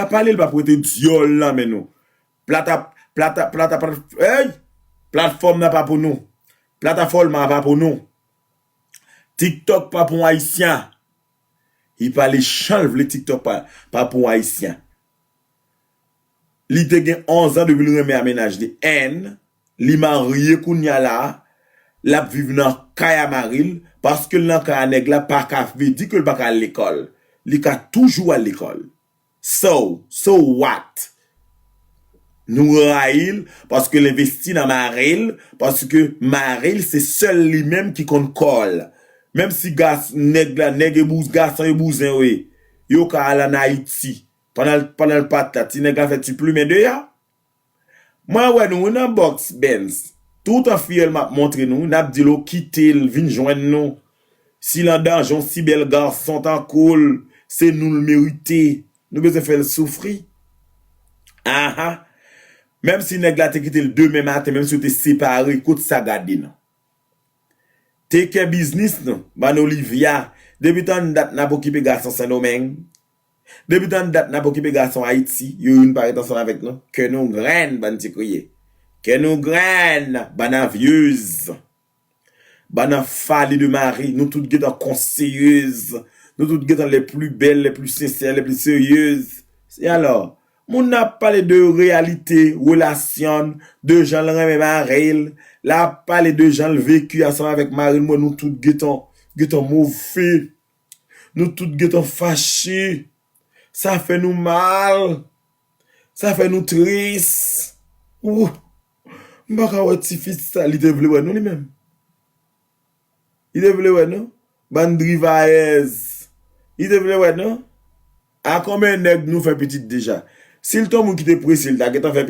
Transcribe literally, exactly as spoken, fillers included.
a pale, l p ap rete dyòl nan men nou. Plata, plata, plata, plata, ey! Platfòm nan pa pou nou. Plataforma pa pou nou. TikTok pa pou Ayisyen. Li pale jan l vle, TikTok pa, pa pou Ayisyen. Li te gen onz an depi l renmen a mennaj li. And li marye kounye a la, l ap viv nan kay a mari l, paske l nan kay a nèg la pa ka vle di ke l pa ka al lekòl. Li ka toujou al lekòl. So, so what? Nou rayi l paske l envesti nan mari l, paske mari l se sèl li menm ki konn kò l. Menm si gas, nèg la, nèg e bouz, gason e bouzen yo ye, yo ka al ann Ayiti. Pandan, pandan l pa t la, ti nèg la fè ti plimen deyò. Mwen wè nou wi nan bòks Benz. Toutan fiyèl m ap montre nou, n ap di l ou kite l vin jwenn nou. Si l an danje, yon si bèl gason tankou l, se nou l merite. Nou bezwen fè l soufri. Aha. Menm si nèg la te kite l demen maten, menm si yo te separe, kout sa gade nou. Take care biznis nou, bann Olivia. Depi tann dat n ap okipe gason Sendomeng. Depi tann dat n ap okipe gason Ayiti, yo youn pa ret ansanm avèk nou. Kè nou grenn, bann ti kriye. Kè nou grenn, bann avyez. Bann anfale de mari, nou tout gentan konseyez. Nou tout gentan les plus belles, les plus sincères, les plus sérieuses. E alò, moun nan ap pale de reyalite relasyon, de jan l renmen mari l, l ap pale de jan l veki ansanm avèk mari l, mwen nou tout gentan, gentan move. Nou tout gentan fache. Sa fè nou mal. Sa fè nou tris. Ou, m pa ka wè tifi sa, li te vle wè nou li menm. Li te vle wè nou. Bann drivayèz. Li te vle wè nou. A konbyen nèg nou fè pitit deja? Si l te yon moun ki te prese, l ta gentan fè